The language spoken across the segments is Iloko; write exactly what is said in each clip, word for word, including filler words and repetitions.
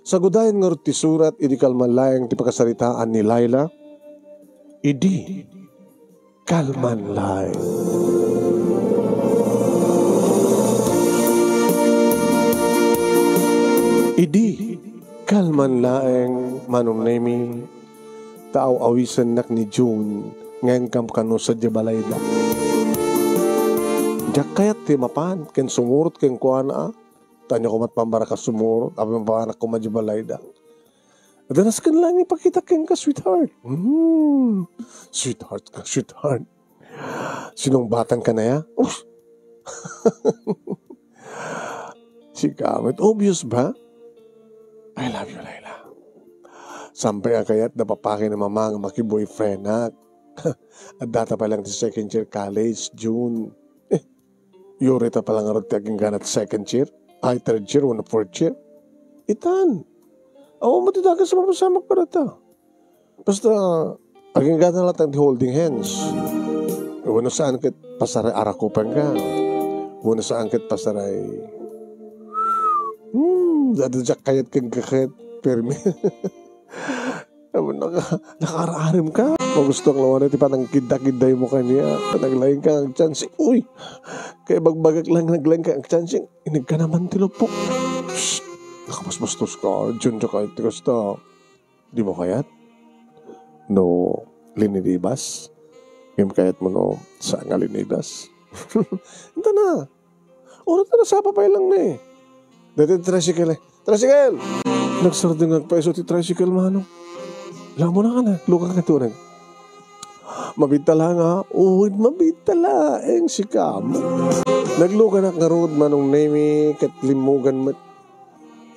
Sagudayen ngarud ti surat idi kalman laeng ti pakasaritaan ni Laila, idi kalman laeng. Idi kalman laeng, Manong Nemi, ta aw-awisennak ni June nga inkam kano sadiay balayda. Diak kayat ti mapan ken sumurot kenkuana, a. Tanyo komat pambaraka sumurot, apay mapanak koma diay balayda. Danas ken lang ipakitak kenka, sweetheart. Hmm, sweetheart ka, sweetheart. Sinungbatang ka na ya? Us! Sika met, obvious ba? I love you, Laila. Sampay a kayat da papaki ni mama nga makiboyfriendak. Addata pay lang ti second year college, June. Eh, yurita pay lang ngarud ti agingganat second year, ay, third year, wenno fourth year. Itan. Awan met ti dakes a mapasamak kadata. Basta, aginggana latta ti holding hands. Wenno saan ket pasaray arakupenka. Wenno saan ket pasaray, hmm, dada diak kayat kenka ket permi. Awan naka-, nakaar-arem ka. Magusto ang lawan ti panangkidda-kidday mo kaniya. Naglaing ka ang chance. Uy! Kaya bagbagak lang naglaing ka ang chance. Inig ka naman ti lupok. Shh! Nakabasbastos ka. Diyon ka kahit ti kasta. Di mo kayat? No, linilibas? Ngem kayat mo no, saan nga linibas? Enta na. Oras na nasapa pay lang na eh. Dati tricycle eh. Tricycle! Nagsardengag pay isu ti tricycle, manong. Lamo na ka na. Luka ka tunag. Mabitala nga. Uy, mabitala. Eng si kamo. Nagluganak ngarud, Manong Nemi, ket limmugan met.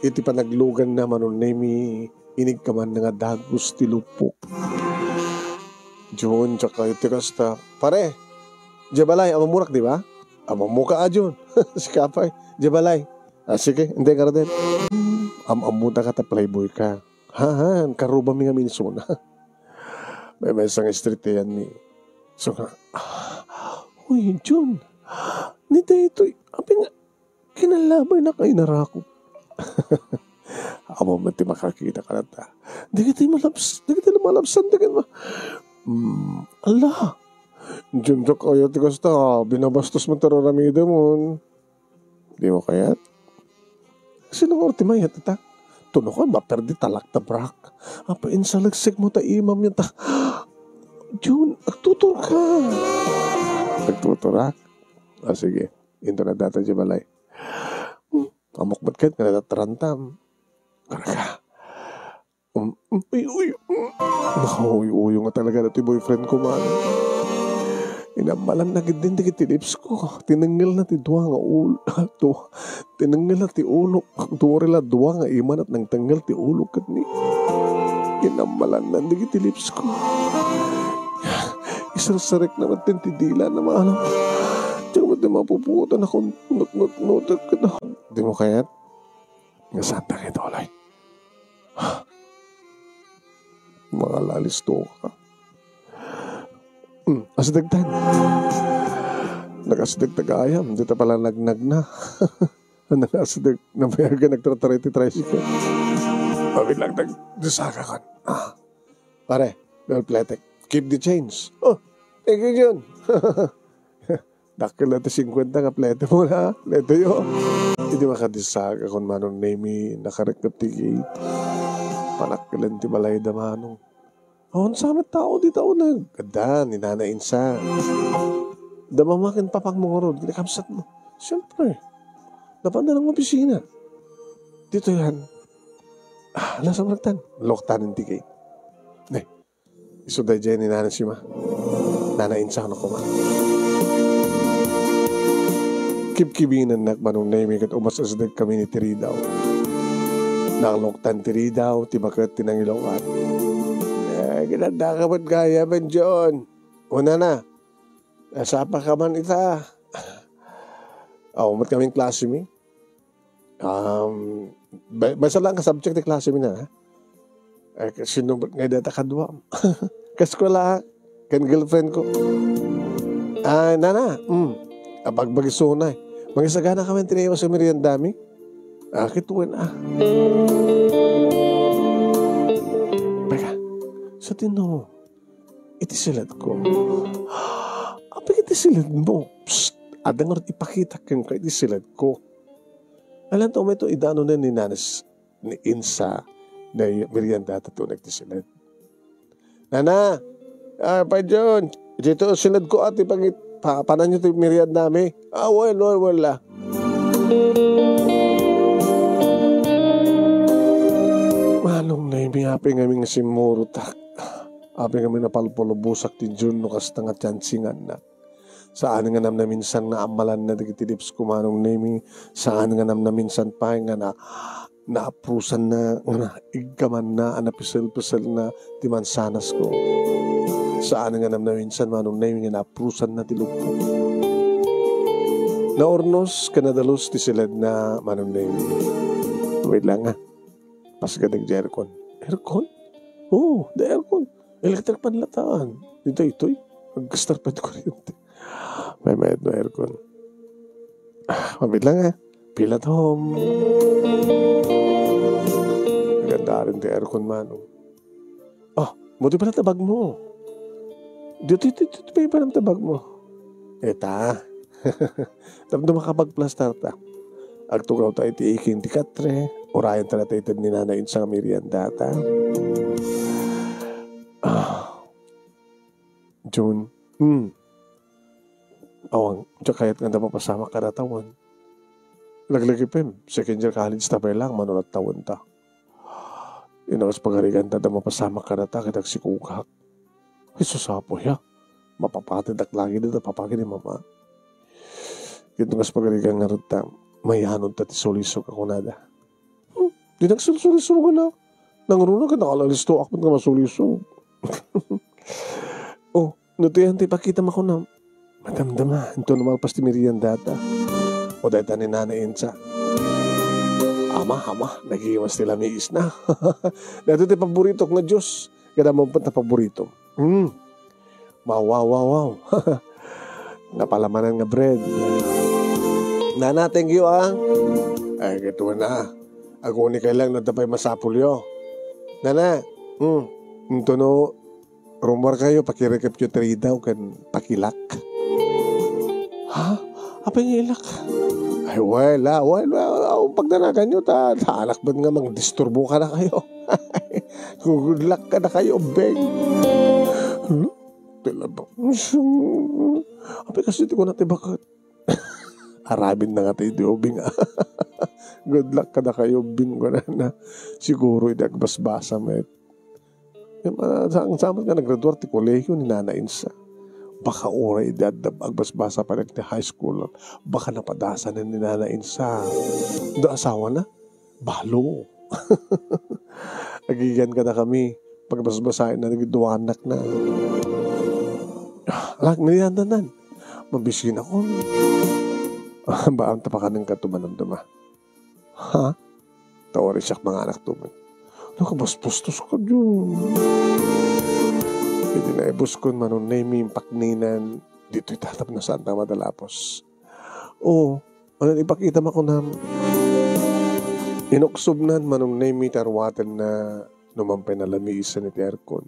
Iti panagluganna, Manong Nemi, inig ka man nga dagus ti lupok. Jun, diak kayat ti kasta. Pare, diay balay, amammurak, di ba? Amammuka a, Jun. Sika pay, diay balay. Ah, sige, hindi ka rin. Am-ammuta ka ta playboy ka. Ha, ha, karubami nga minsuna. May may isang street yan ni. So nga, ah, uy, Jun. Ni daytoy, apay nga, kinalabaynak a inarakop. Ammom met ti makakita ka latta. Dagiti malabs-, dagiti lumalabsan, dagiti ma-, mm, ala. Diyon diak kayat ti kasta, binabastos mo ti raramidemon. Di mo kayat? Sino nga ti mayat ita? Tunokan, maperdi talak ta brak. Apa insaleksek mo ta imam yan ta. Jun, agtutur ka. Agtuturak? Ah, sige. Into na data di balay. Hmm, amok met ket nga natarantam. Karaka. Um, um, uy, uy, um. Nakauy-uyo nga talaga dati boyfriend ko, man. Inammalanna gid din dagiti lips ko. Tinengngelna ti dua nga ul-, dua. Tinengngelna ti ulok. Dua la dua nga imanat nangtengngel ti ulok ket ni. Inammalanna dagiti lips ko. Iserserek na met ti dila na maano. Diak met mapuputan a kun-, nutnutnutek ket. Di mo kayat? Nga santa ket, Oloy. Mangalalis to ka. Hmm, asideg tan. Nakasideg ta gayam, dita pala nagnagna. Nakasideg, nabayagan nagtrataray ti tricycle. Pabit lang nag-, disaka kan. Ah. Pare, well played. Keep the change. Oh, thank you, Jun. Dakkel na ti singkuenta nga plete mo na, plete yo. Idi makadisak a kun Manong Nemi, nakarekkep ti gate. Panakkelen ti balay da Manong. Awan sa met tao dita uneg. Adda, ni Nana Insa. Da mama ken papang mo ngarud, kinakamsat mo. Siyempre. Dapat na lang opisina. Dito yan. Ah, nasa maragtan. Loktanen ti gate. Ne. Isu daydiay ni Nana Sima. Nana Insa no koma. Kibkibinennak Manong Nemi ket umas-asideg kami ni Tiridaw. Nakloktan Tiridaw, ti baket ti nangilokan. Eh, kinadaka met gayam, John. Una na. Nasapa ka man ita. Aw, mat kami klase mi. Um, ba-, basta lang ka subject ti klase mi na, ha? Eh, sino ba nga data kadua? Kaskwela, ken girlfriend ko. Ah, nana, mm. Abagbagi sunay. Mangisagana kami tinayo sa merienda mi. Ah, kituen, ah. Iti no, iti siledko. Apay iti siledmo? Psst! Adda ngarud ipakitak kenka iti siledko. Alanto, umay to idano ni Nanes ni Insa, ni meriendata ti uneg ti siled. "Nana, ah, Pay John, dito siledko ati pagit-, pa-, pananyo ti meriendami." "Ah, well, well, well, ah." Manong Nemi, apay ngamin nga simmurotak. Apay ngamin napalpulubosak ti June no kasta nga tiansingannak. Saan nga namnaminsan nga ammalanna dagiti lipsko, Manong Nemi. Saan nga namnaminsan pay nga na-, naaprusanna, nga naiggamanna a napisel-piselna ti mansanasko. Saan nga namnaminsan, Manong Nemi, nga naaprusanna ti luppo. Naurnos ken nadalus ti siledna, Manong Nemi. Wait lang, ah. Pasgadeg di aircon. Aircon? Oo, di aircon. Electric fan latta. Ditoy, itoy. Aggastar pa ti kuryente. May mayat no aircon. Ah, mabit lang, ah. Feel at home. Maganda rin ti aircon, Manong. Oh, mo di pala tabag mo. Dito, dito, dito, dito, dito, tabag mo. Eta. Tapno makapagplastar ta. Agtugaw ta iti iking ti katre, urayan ta dayta ni Nana Insa nga meriendata. Ah. June. Hmm. Awan, diak kayat nga adda mapasamak kada tawen. Laglagipem, second year college ta pay lang, manulat tawen ta. Ino kas pagarigan ta adda mapasamak kada ta, ket agsikugak. Ay, sus, Apo, ya. Mapapatedak lagi dita, papagi ni Mama. Ket no kas pagarigan ngarud ta, mayanod ta ti sulisog a kunada. Hmm, di nagsulsulisog na. Nangruna ket nakalisto ak met nga masulisog. Oh, no ti yan ti pakita makuna. Madamdama, inton malpas ti meriendata. O dayta ni Nana Insa. Ama, ama, nagimas ti lamiis na. Dayta ti paboritok nga juice. Kada mo ta paborito. Hmm. Wow, wow, wow, wow. Napalamanan nga bread. Nana, thank you, ah. Ay, kito na. Aguni kay lang no adda pay masapulyo. Nana, hmm, intono, rumor kayo, pakirikipyo ti ridaw ken pakilak. Ha? Apay nga ilak? Ay, wala, wala, wala. Ang pagdanaganyo, ta, ta anak ba nga magdisturbo ka na kayo? Gugudlak ka na kayo, Beng. Hala, tila ba? Apay kasi ti ko na ti bakat. Arabin na nga tayo, di ubing. Good luck kada kayo, ubing ko na na. Siguro, idi agbasbasa, met. Yung mga, sa, ang samat nga naggraduar ti kolehiyo ni Nana Insa. Baka oray idi adda agbasbasa pa ti high school. Baka napadasan ni Nana Insa. Da asawa na? Balo. Agigan kada kami. Pagbasbasaen na nagduanak na. Alak, niliandanan. Mabisin ako. Baan ta pakanen ka tumanan duma. Ha? Tawari siyak mga anak tuman. Nakabaspustos ka dyan. Hindi na ibuskon manong Nemi yung pakninan. Dito'y tatap na saan tama dalapos. Oo. Ano ipakita mo kunam? Inuksobnan manong Nemi tarwaten na numampay na lamisan iti aircon.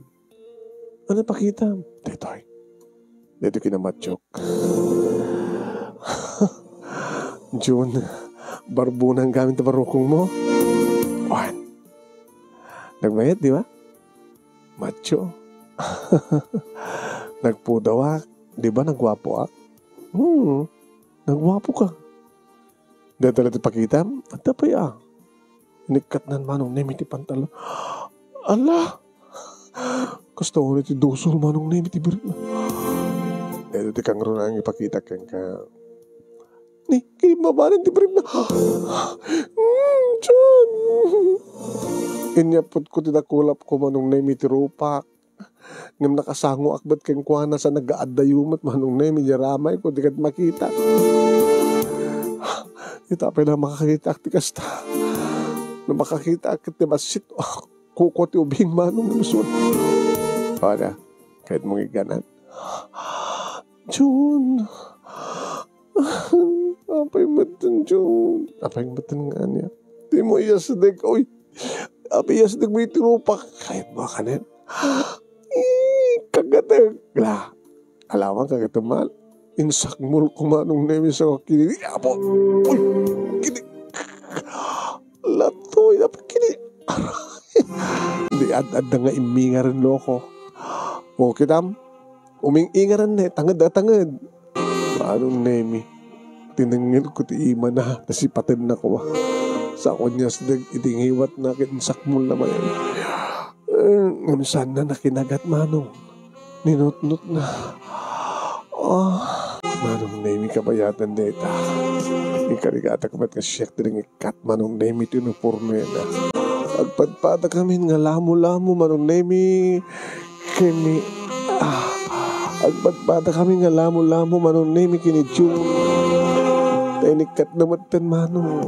Ano ipakita? Detoy. Detoy kinamatyok. June, barbunan gamin ta barukong mo. Wan. Nagbayat, di ba? Macho. Nagpudawak. Di ba nagwapoak? Hmm. Nagwapo ka. Dahil talaga pakita, at tapay ah. Inikkat nan manong Nemi ti pantalon. Ala! Kasta ulit ti dusol manong Nemi ti birit na. Dahil ti kangro na ang ipakita kang ka. Ni, kinibabanan ti birit na. Mm, John! Inyapot ko ti dakulap ko manong Nemi ti rupak. Ngem nakasangoak met kenkuana sa nagaaddayo met manong Nemi, di ramay ko, di ket makita. Ita pay la makakitaak ti kasta. No makakitaak ket ti bassit, ah, kuko ti ubing manong Luzon. Wala, kahit mong iganan. Jun. Apay metten, Jun. Apay metten nga niya. Di mo iyasdek, oy. Apay iyasdek mo iti rupak. Kahit mo kanen. La, alawan ka ket mal. Insakmol ko Manong Nemi sa kini. Apo! Uy! Kini! Latoy! Apo! Kini! Aray! Di ad-adda nga immingaren loko. O, kitam? Uming-ingaren ne, tanged a tanged. Manong Nemi, tinengngel ko ti imana, ta sipatenna koma. Sa kuniasdeg iti ngiwatna ket insakmolna manen. Eh, ngem saanna nakinagat, Manong. Ninutnotna. Ah, Manong Nemi, kabayatan dayta. Inkarigatak met nga siak ti nangikkat Manong Nemi ti unipormena. Agpadpadakamin nga lamo-lamo Manong Nemi ken ni, ah, agpadpadakamin nga lamo-lamo Manong Nemi ken ni Jun. Ta inikkatna metten Manong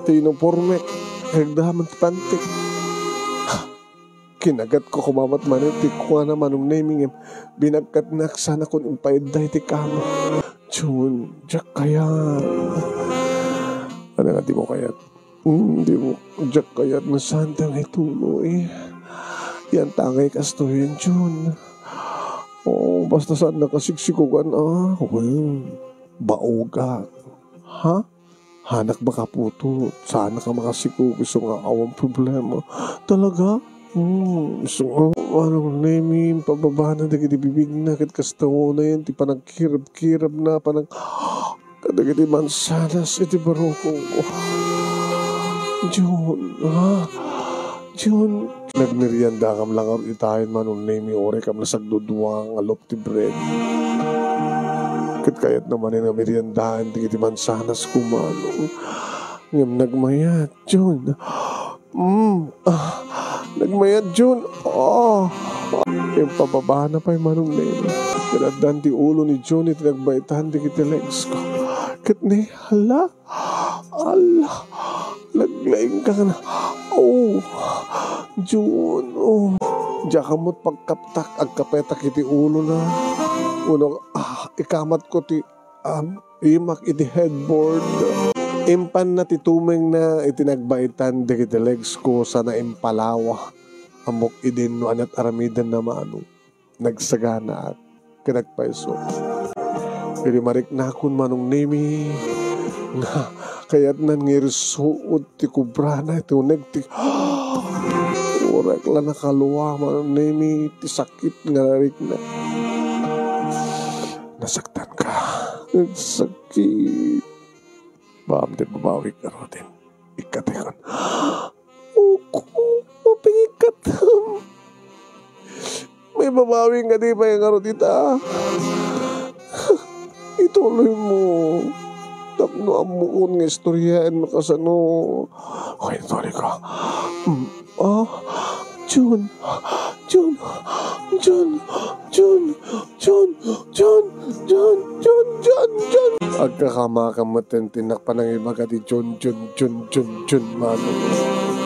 ti unipormek, agdamag ti pantik. Kinagatko koma met manen ti kuana Manong Nemi ngem binagkatnak sana kun impaidda iti kama. Jun, diak kayat. Ania nga dimo kayat? Hmm, dimo, diak kayat nga saanta nga ituloy. Yan tangay kastoyen, Jun. Oo, basta saanna kasigsikogan, ah. Well, baogak. Ha? Hanak makaputot, saanka makasikog, isu nga awan problema. Talaga? Hmm, isu nga, Manong Nemi, impababana dagiti bibigna, ket kasta unayen ti panagkirabkirabna, panag-, kadagiti mansanas iti barukongko. Jun, ha? Jun, nagmeriendakam la ngarud itayen Manong Nemi, uray kam nasagdudua nga loaf ti bread. Ket kayatna manen nga meriendaen dagiti mansanas ko, Manong. Ngem nagmayat, Jun. Mm, ah, nagmayat, Jun. Ah, impababana pay Manong Nemi. Ket addan ti ulo ni Jun iti nagbaetan dagiti legs ko. Ket ni, hala, Ala, naglaing ka nga na. Oh, Jun, oh. Diak ammo ti pagkaptak, agkapetak iti ulona. Uno, ah, ikamatko ti, ah, imak iti headboard. Impanna ti tumengna iti nagbaetan dagiti legs ko sana impalawa. Ammok idin no aniat aramidenna, Manong. Nagsaganaak ken nagpayso. Idi mariknakon Manong Nemi nga kayatnan nga irsuod ti kubrana iti uneg ti uray la nakalua Manong Nemi ti sakit nga narikna. Nasaktanka. Nagsakit. Baam ti babawik ngaruden. Ikkatekon. Uko, mapingikkatam. Maibabawi nga di pay ngarud ita. Ituloy mo. Tapno ammokon nga istoryaen no kasano. Okay, ituloy ko. Mm. Ah, Jun, Jun, Jun, Jun, Jun, Jun, Jun, Jun, Jun, Jun. Agkakamakan met ti innak panangibaga ti Jun, Jun, Jun, Jun, Jun, Manong.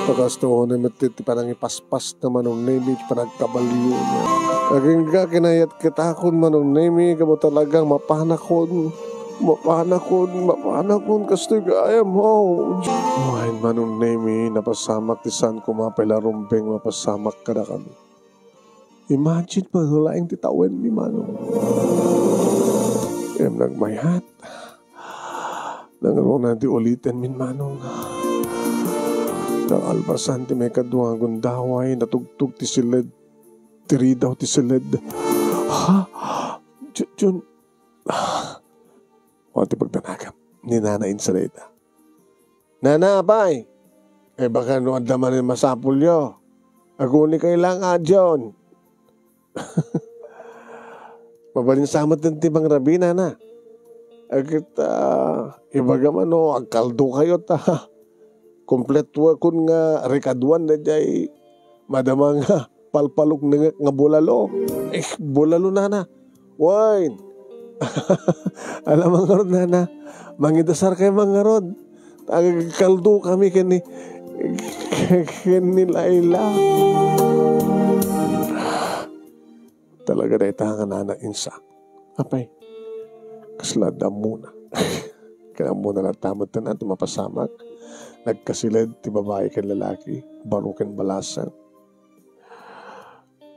Kakastoon met ti panangipaspas na Manong Nemi ti panagkabaliwna. Agingga kinayat ketakon Manong Nemi, gapu talagang mapanakon, mapanakon, mapanakon, kastoy gayam, oh. Wen Manong Nemi, napasamak ti saan koma pay la rumbeng mapasamak kadakami. Imagine, Manong, laeng ti tawenmi, Manong. Ngem nagmayat. Nangruna ti ulitenmin, Manong. Nakalpasan ti maikadua nga gundaway, natugtog ti siled, ti ridaw ti siled. Ha? Ju-, Jun, ah. O, ti pagdanagam ni Nana Insa dayta. Nana, apay! Eh, baka no adda manen masapulyo. Aguni kay lang, Jun. Mabalin sa met ti mangrabi, Nana. Agit, ah, ibaga man, no, agkaldo kayo ta. Kompletuakon nga rekaduan daydiay madama nga palpaluknengek nga bulalo. Eh, bulalo, Nana. Wen. Ala man ngarud, Nana. Mangidasar kay man ngarud. Agkaldo kami ken ni, ken ni Laila. Talaga dayta nga Nana Insa. Apay, kasla adda ammona. Ken ammona latta met ti mapasamak. Nagkasiled ti babai ken lalaki, baro ken balasang.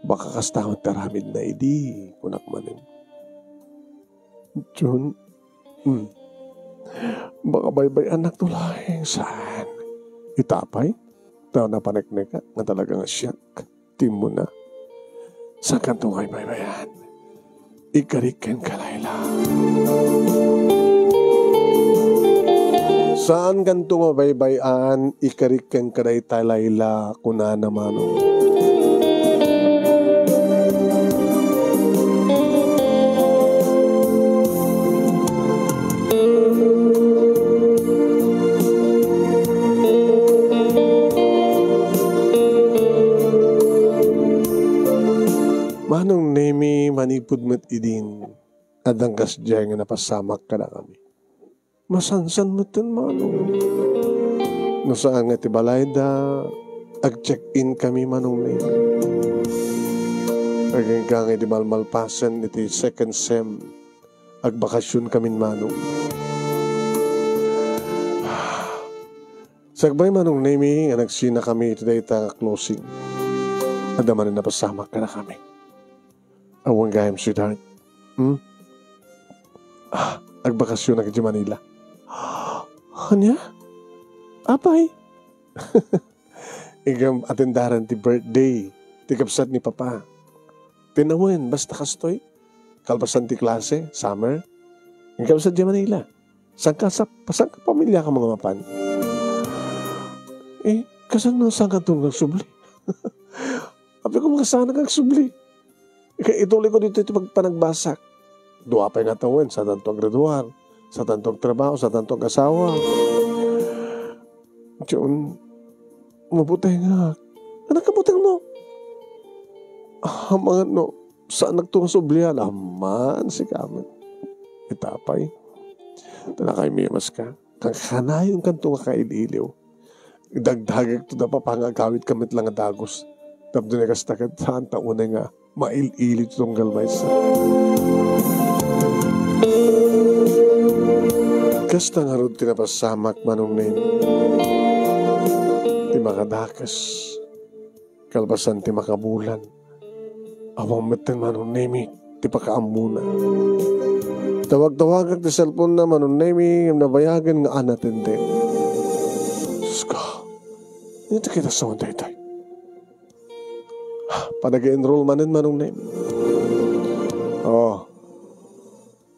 Baka kasta met ti aramidna idi, kunak manen. Jun, hmm, baka baybay-annakto laeng, saan? Ita pay, ta napanekneka nga talaga nga siak ti immuna. Saankanto nga ibaybay-an? Ikarik kenka, Laila. Saankanto nga baybay-an? Ikarik kenka dayta, Laila, kunana Manong. Manong Nemi, manipud met idin, addan kasdiay nga napasamak kadakami. Masansan metten, Manong. No saan nga ti balayda, ag-check-in kami, Manong Nemi. Agingga nga idi malmalpasen iti second sem, agbakasyon kamin, Manong. Sakbay, Manong Nemi, nga nagsina kami iti dayta nga closing, adda manen napasamak kadakami. Awan gayam, sweetheart. Hmm? Ah, agbakasyon idiay Manila. Ania? Apay? Igam, atendaran ti birthday ti kabsat ni Papa. Tinawen, basta kastoy. Kalpasan ti klase, summer. Igam, sa Manila. Saan ka sa, saan ka pamilya ka mga mapan? Eh, kasano saan ka itong nagsubli? Apay ko, mga saan ka nagsubli? Ika-, ituloy ko dito iti pagpanagbasak. Dua pay nga tawen, sa tanto aggraduar, sa tanto agtrabaho, sa tanto agasawa. Diyon, mabuteng nga. Anak ka buteng mo? Ah, mga no, saan nagtungas oblian? Aman, si kamen. Itapay. Tanakay mimas ka. Kang kanayon kanto nga kail-iliw. Dagdagek to da papa nga agawid ka met lang nga dagus. Tapno ni kasta ket saan ta unay nga mail-iliw ti tunggal maysa. Kasta ngarud ti napasamak, Manong Neng. Ti makadakes. Kalpasan ti makabulan. Awan metten, Manong Nemi, ti pakaammona. Tawag-tawagak ti cellphone-na, Manong Nemi, ngem nabayagen nga unattended. Sus ko, ania ti kitasawan daytoy? Panag-enroll manen, Manong Nemi. Oh.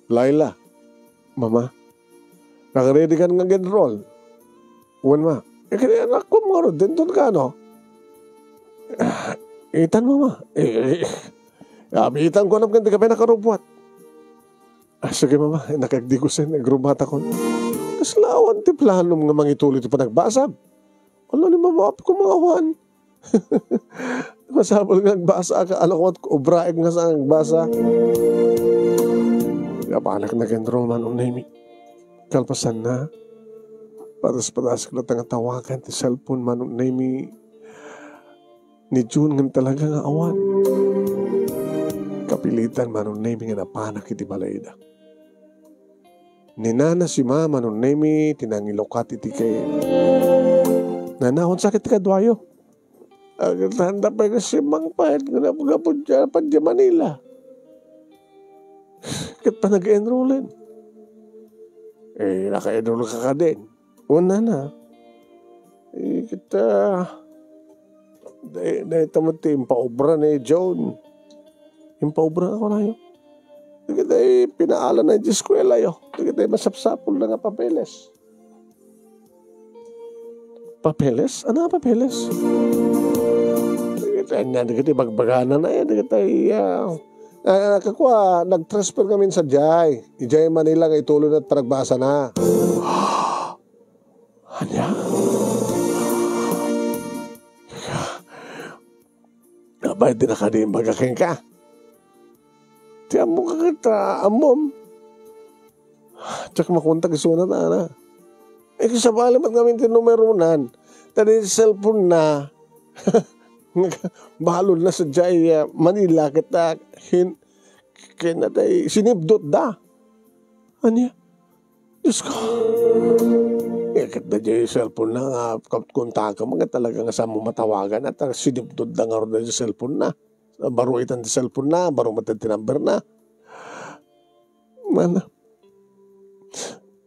Laila, Mama, nakaready kan nga ag-enroll? Wen, Ma. Eh, kaya anak ko, mga rod, denton ka, no? Ah, itan, Mama. Eh, eh, abitan ko, anak, kan di ka pa nakarubuat. Ah, sige, Mama. Eh, nakagdigusen, eh, grumatakon. Kaslawan ti planom nga mangituloy ti panagbasam. Ano ni Mama, apo ko, mga wan? Masapul nga agbasa ka, ano ko, obraek nga saan nga agbasa. Napanak nag-enroll, Manong Nemi. Kalpasan na, patas-patas ko latta nga tawagan ti cellphone, Manong Nemi. Ni June ngem talaga nga awan. Kapilitan, Manong Nemi, nga napanak iti balayda. Ni Nana si Ma, Manong Nemi, ti nangilukat iti kay. Nana, awan sakit ti kaduayo? Agtanda pay nga si Mang Payat nga napagapod dyan, pa dyan Manila. Ket pa nag-enrollen. Eh, naka-enroll ka ka din. Una na. Eh, kita, day, day ta met ti impaobra ni John. Impaobra ako nayo. Dagiti pinaalan na iti eskuela yo. Dagiti masapsapul na nga papeles. Papeles? Ano nga papeles? Dagiti, anya, dagiti bagbagana na yan. Dagiti, ah, ah, kakua, nag-transfer kami sa Jai. Ijay Manila nga ituloy na panagbasa na. Anya? Apay, di na kadi imbaga kenka. Ti ammok ket, ah, ammom. Diak makontak isuna ta, ana. Eh, kasabali met ngamin ti numeronan. Ta di cellphone na. Balon na sa jay, ah, Manila ket, ah, hin-, ken, ah, tay, sinibdot da. Ania? Diyos ko. Eh, ket da jay cellphone na nga, kat-, kontakam, nga talaga nga saan mo matawagan, at, ah, sinibdot da ngarud da jay cellphone na. Baro itan ti cellphone na, baro met ti number na. Mana,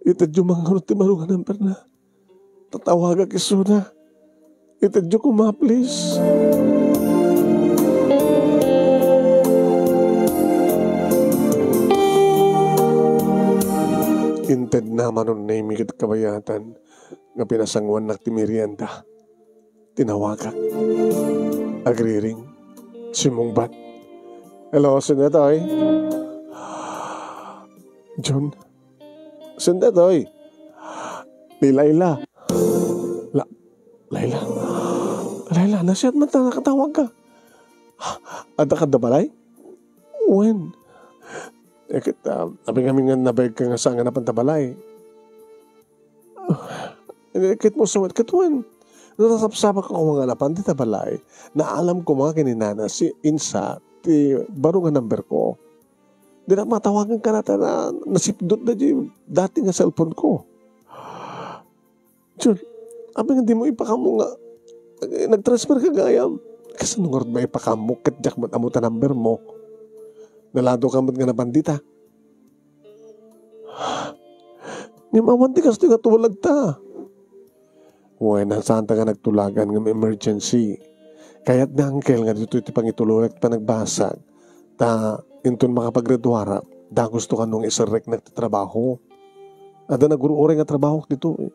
itedyo man ngarud ti baro nga number na. Tatawagak isuna. Itedyo koma, please. Intedna Manong Nemy ket kabayatan nga pinasanguannak ti merienda. Tinawagak. Agriring. Simmungbat. Hello, sino daytoy? Jun. Sino daytoy? Ni Laila. La-, Laila? Laila, nasayaat man ta nakatawagka. Adda kada balay? Wen. Eh, ket, ah, apay ngamin nga nabayagka nga saan nga napan ta balay? Eh, ket mo sa ket wen. Nasapsapakon nga napan dita balay. Naalamko nga ken ni nana si Insa ti baro nga number ko. Dinak matawagan kana ta na, nasipdutda diay dati nga cellphone ko. Jun, apay nga dimo ipakammo nga, eh, nag-transfer ka gayam? Kasano ngarud maipakammok ket diak met ammo ta number mo? Nalado ka met nga napan dita. Ngem awan ti kastoy nga tulagta. Wen, saan ta nga nagtulagan ngem emergency. Kayat ni Uncle nga ditoy ti pangitulogak ti panagbasag. Ta inton makapaggraduarak, dagusto kano nga iserreknak ti trabaho. Adda nagur-uray nga trabahok ditoy.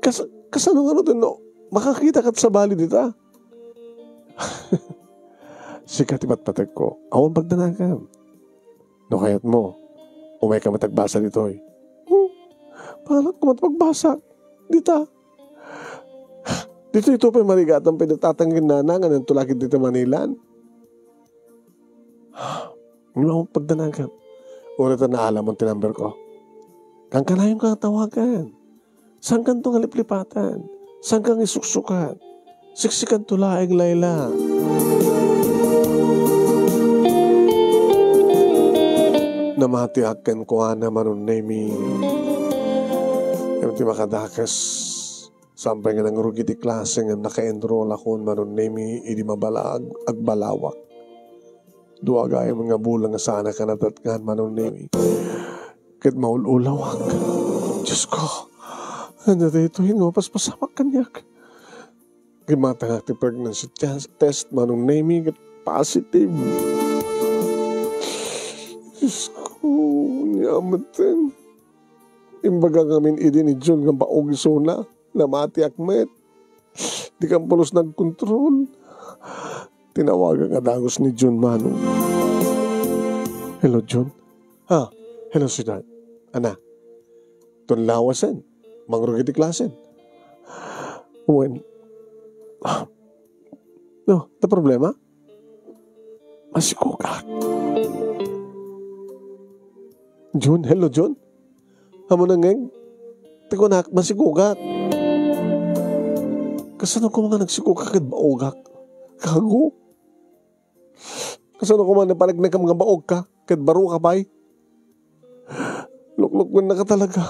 Kas-, kasano ngarud no makakitaka sabali dita? Sika ti patpategko. Awan pagdanagam. No kayatmo, umayka met agbasa ditoy. Hmm, panganak koma ti pagbasa. Dita. Ditoy pay marigatan pay ni tatang ken nana nga nagtulagid dita Manilan. Ngem awan pagdanagam. Uray ta naalamon ti number ko. Kankanayon ka nga tawagan. Saankanto nga liplipatan? Saanka nga isuksukat? Siksikanto laeng, Laila. Namatiak kenkuana, Manong Nemy. Ngem ti makadakes, saan pay nga nangrugi ti klase ngem naka-enrollakon, Manong Nemy, idi mabala-, ag-, agbalawak. Dua gayam nga bulan nga saanak a nadatngan, Manong Nemy. Ket maul-ulawak. Dios ko, ania daytoy nga mapaspasamak kaniak? Gimatangak ti pregnancy test, test, Manong Nemy, ket positive. Dios ko, ania metten. Imbaga ngamin idi ni Jun nga baog isuna. Namatiak met. Dikan pulos nagkontrol. Tinawagak a dagus ni Jun, Manong. Hello, Jun. Ah, hello, sweetheart. Ana, ton lawasen, mangrugi ti klasen. Wen. No, ta problema? Masikogak. Jun, hello, Jun. Ammom nangngeg? Ti kunak, masikogak. Kasano koma nga nagsikogak ket baogak? Gago. Kasano koma nga nagpanegneg nga baogka ket baroka pay? Luklukennaka talaga.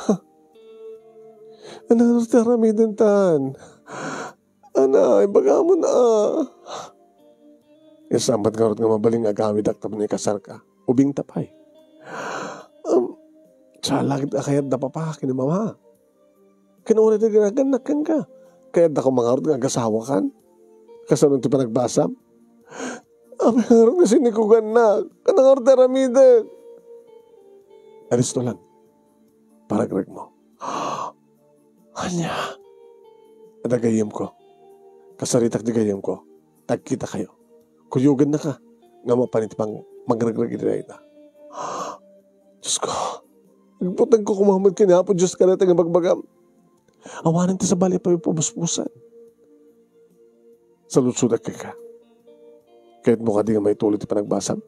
Ania ti aramidenta? Ana, ibagamon a. Isambat ngarud nga mabalin nga agawidak tapno ikasarka. Ubingta pay. Um, saan la ket a kayatda papa ken ni mama. Ken uray ti ginagannak kenka. Kayatda koma ngarud nga agasawakan? Kasano ti panagbasam? Apay ngarud nga sinikogannak? Ania ngarud ti aramidek? Alisto lang. Paragregmo. Ania? Adda gayyemko. Kasaritak ti gayyemko. Tagkitakayo. Kuyogennaka nga mapan iti pang-, mangregreg iti dayta. Dios ko, agbutegko koma met ken ni Apo Dios kadayta nga ibagbagam. Awanen ti sabali a pabusbusan. Saludsodak kenka. Kayatmo kadi nga maituloy ti panagbasam?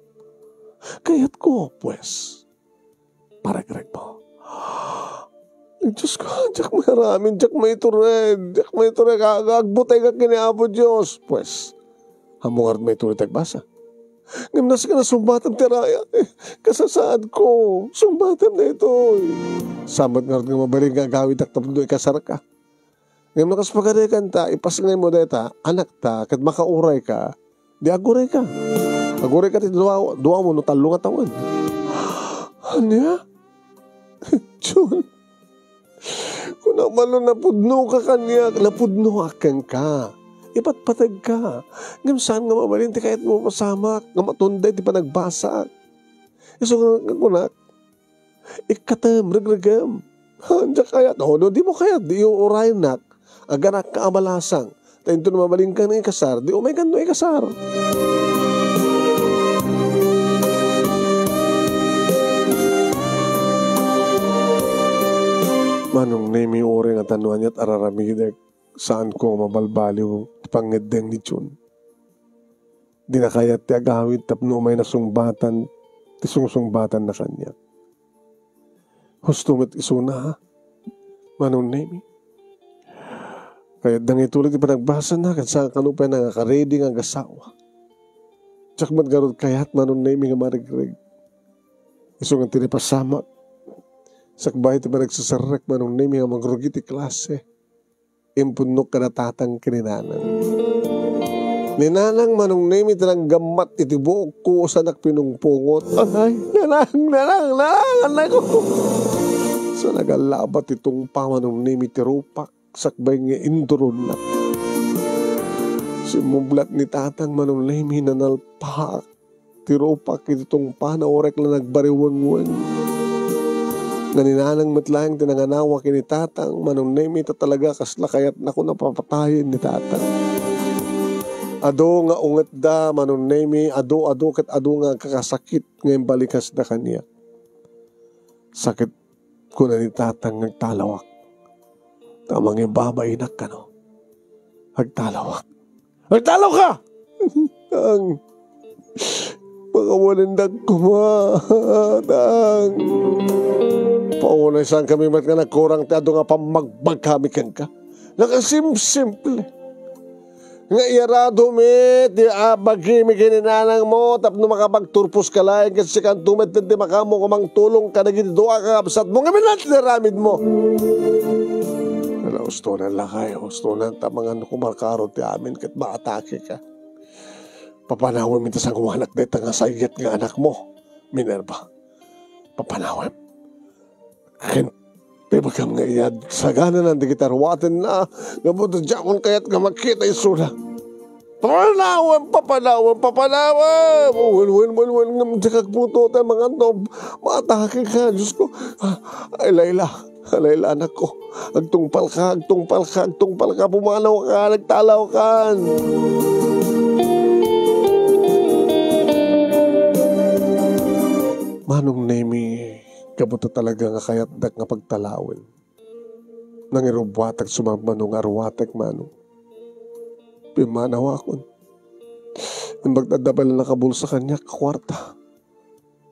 Kayatko, pues. Paragregmo. Ay, Dios ko, diak maaramid, diak maitured, diak maitured, aga, agbutegak ken ni Apo Dios. Pues, ammom ngarud maituloy ti agbasa? Ngem nasken a sungbatem ti raya, eh, kasasaadko, sungbatem daytoy. Saan met ngarud nga mabalin nga agawidak tapno ikasarka? Ngem no kas pagarikan ta, ipasngaymo dayta, anakta, ket makaurayka, di agurayka. Agurayka ti dua, duamo no tallo nga tawen. Ania? Jun, kunak man no napudnoka kaniak, napudnoak kenka. Ipatpategka. Ngem saan nga mabalin ti kayatmo mapasamak, nga matunday ti panagbasak. Isu nga kunak, ikkatem, regregem. Ha, diak kayat. O, no, dimo kayat, di urayennak. Aganak ka a balasang. Ta inton mabalinka nga ikasar, di umaykan no ikasar. Manong Nemi, uray nga ta no aniat a raramidek, saanko nga mabalbaliw ti pangngeddeng ni Jun. Dina kayat ti agawid tapno umayna sungbatan ti sungsungbatanna kaniak. Husto met isuna, ha? Manong Nemi. Kayatda nga itulid ti panagbasana, ket saan kano pay nga naka-ready nga agasawa. Diak met ngarud kayat, Manong Nemi, nga maregreg. Isu nga ti napasamak. Sakbay ti panagseserrek, Manong Nemi, nga mangrugi ti klase. Impudnok kada tatang ken ni nanang. Ni nanang, Manong Nemi, ti nanggammat iti buokko, sanak pinungpungot. Anay, nanang, nanang, nanang, anay ko. Sa nagallaba ti tungpa, Manong Nemi, ti rupak, sakbay nga induronnak. Simmublat ni tatang, Manong Nemi, nanalpak ti rupak iti tungpana, uray la nagbariwengweng. Nga ni nanang met laeng ti nanganawa ken ni tatang, Manong Nemi, ta talaga kasla kayatnako a papatayen ni tatang. Adu nga ungetda, Manong Nemi, adu, adu ket adu nga agkakasakit nga imbalikasda kaniak. Sakit, kuna ni tatang, nga agtalawak. Ta mangibabainak kano. Agtalawak. Agtalawka! Tang, pakawanendak koma, Tang. Paunay, saan kami met nga nagkurang ti adu nga pammagbagkami kenka. Nakasimsimple. Nga iyaradmi ti abagimi ken ni nanangmo tapno makapagturposka laeng ket sikanto met ti makaammo nga mangtulong kadagiti dua a kakabsatmo nga minat ti aramidmo. Ala, ustonan lakay, ustonan ta mangan ko markaro ti amin ket maatakeka. Papanawem iti sangoanak dayta nga sayat nga anakmo, Minerva. Papanawem. Ken ibagam nga iyad, sagananan dagiti aruatenna, gapu ta diakon kayat nga makita isuna. Papanawem, papanawem, papanawem! Wen, wen, wen, wen, ngem diak agbutotan, mangan no maatakeka, Diosko. Ah, ay, Laila, ay, Laila, anakko. Agtungpalka, agtungpalka, agtungpalka, pumanawka, nagtalawkan. Manong Nemi, gapu ta talaga nga kayatdak nga pagtalawen. Nangirubbuatak sumagmamano nga aruatek, Manong. Pimmanawakon. Imbag ta adda pay la nakabulsa kaniak a kuarta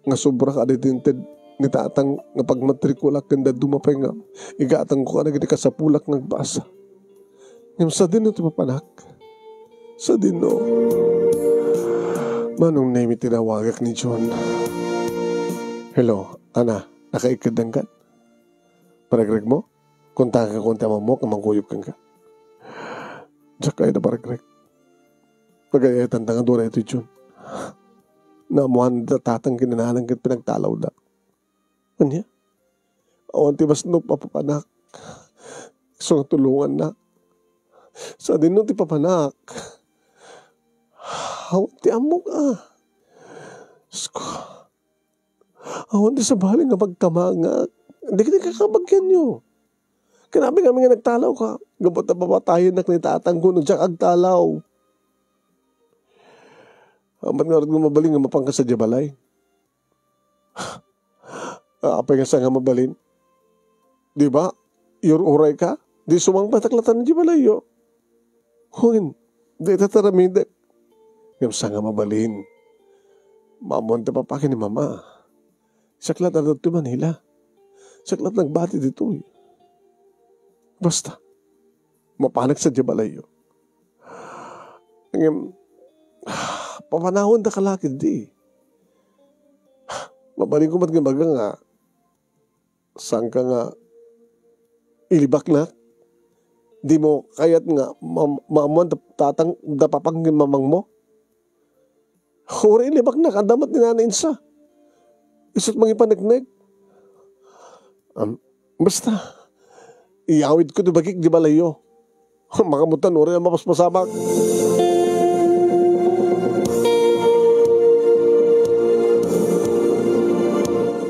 nga sobra kadagiti inted ni tatang nga pagmatrikulak ken dadduma pay nga igatangko kadagiti kasapulak nga agbasa. Ngem sadino ti papanak? Sadino? Manong Nemi, tinawagak ni John. Hello, Ana, nakaikkeddangkan? Paregregmo? Kuntangka koma ti amamok nga mangkuyog kenka. Diak kayat a paregreg. Pagayatan ta nga dua daytoy, John. Naammoan da tatang ken ni nanang ket pinagtalawda. Ania? Awan ti basnop a papanak. Isu nga tulongannak. Sadino ti papanak? Awan ti ammok a. Diosko. Awan ti sabali nga pagkamangak. Dagiti kakabagianyo. Kinabi kami nga nagtalawka. Gapu ta papatayennak ni tatangko no diak agtalaw. Amat ngarud nga mabalin nga mapanka sadiay balay. Apay nga saan nga mabalin? Di ba? Iyur-urayka? Di sumangpet latta idiay balayyo. Wen, dayta ti aramidek. Ngem saan nga mabalin? Maammom ti papa ken ni mama. Siak latta ditoy Manila. Siak latta nagbati ditoy. Basta, mapanak sadiay balayyo. Ngem, papanawendaka la ketdi. Mabalinko met nga ibaga nga, saanka nga ilibaknak? Dimo kayat nga mam-, maammoan da tatang da papang ken mamangmo? Uray ilibaknak, adda met ni Nana Insa. Isu't mangipaneknek. Am, basta, iyawidko ti bagik di balayyo. Makamutan, uray a mapaspasamak.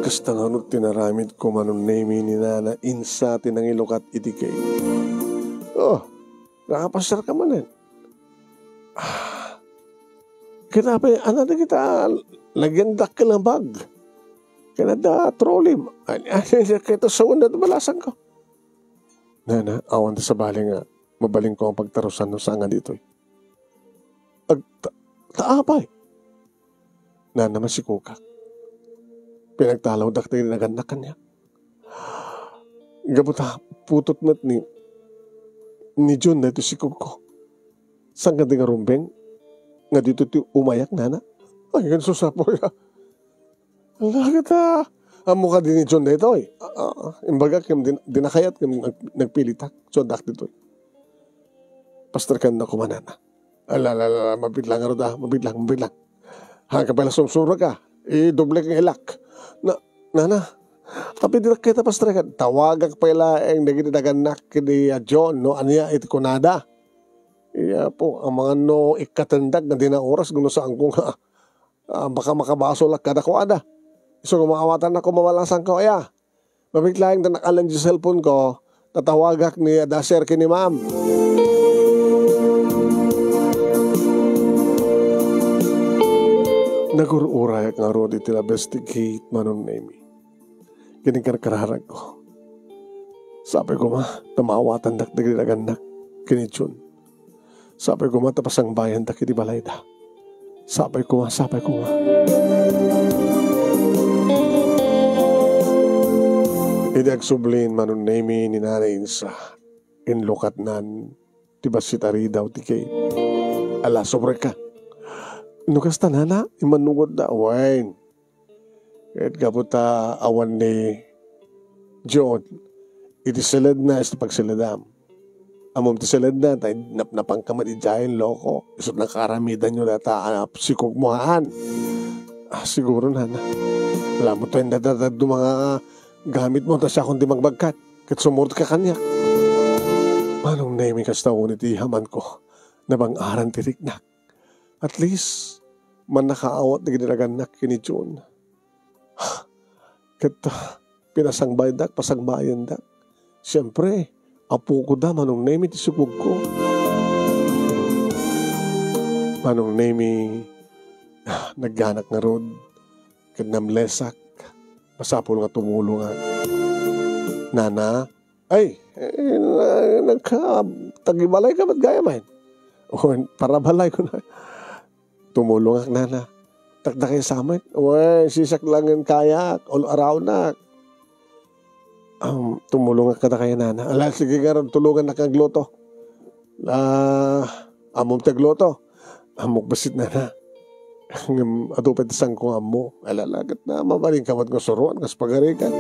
Kasta ngarud ti naramidko, Manong Nemy, ni Nana Insa ti nangilukat iti cake. Oh, nakapasiarka manen. Ah, ket apay, ania dagita, lagyan dakkel a bag. Ken adda trolley. Ania, ania, ket sawen da balasangko. Nana, awan ti sabali nga mabalinko a pagtarusan no saan nga ditoy. Ag-, ta-, ta apay? Nana, masikogak. Pinagtalawdak dagiti nagannak kaniak. Gapu ta putot met ni, ni Jun daytoy sikogko. Saan kadi nga rumbeng nga ditoy ti umayak, Nana? Ay, ngem sus, apo, ya. Ala, ket, ah, ammo kadi ni Jun daytoy? Ah, ah, imbagak ngem di, di na kayat ngem nag-, nagpilitak. Suaddak ditoy. Pastrekan na koma, Nana. Ala, ala, ala, ala, mabitlang ngarud, ah, mabitlang, mabitlang. Haan ka pay la sumsuro ka, idoblek nga ilak. Na, Nana, apay dinak kayat a pastrekan? Tawagak pay laeng dagiti nagannak ken ni, ah, John no ania iti kunada. Iya, apo, amangan no ikkatendak nga dina oras, no saanko nga, ah, baka makabasolak kadakuada. Isu nga maawatannak koma balasangko, aya. Mabit laeng ta nakalan ti cellphone ko, tatawagak ni Dasher ken ni Ma'am. Nagur-urayak ngarud iti labes ti gate, Manong Nemy. Ken inkarkararagko. Sapay koma ta maawatandak dagiti nagannak ken ni Jun. Sapay koma ta pasangbayandak iti balayda. Sapay koma, sapay koma. Idi agsublin, Manong Nemy, ni Nanay Insa, inlukatnan ti bassit a ridaw ti cake. Ala, subrek ka. No kasta, Nana, immannugodda. Wen. Ket gapu ta awan ni John iti siledna, isu ti pagsiledam. Ammom ti siledna, ta napnapanka met idiay, loko. Isu ti nakaaramidanyo dayta a sikogmo, haan. Ah, siguro, Nana. Alam mo to, inda dadaddo mga gamitmo, ta siakon ti magbagkat. Ket sumurot ka kaniak. Manong Nemy, kasta unay ti ihamanko. Nabang-aran ti riknak. At least, mannakaawat dagiti nagannak ken ni John. Ket, ah, pinasangbayandak, pasangbayandak. Siempre, apoko da, Manong Nemy ti sikogko. Manong Nemy, ah, nagganak ngarud, ket namlesak. Masapul nga tumulongak. Nana, ay, eh, na-, nagka-, tagibalay ka met gayam, ay? O, parabalay ko na. Tumulongak, Nana. Takdakay samet. Wen, sisak laeng kayak, ul-, arawnak. Um, tumulongak kadakay, Nana. Ala, sige, ngarud, tulongannak agluto. Ah, ammom ti agluto? Ammok bassit, Nana. Ngem adu pay ti saanko nga ammo. Ala, ala, ket na, mabalinka met nga suroan, kas pagarikan.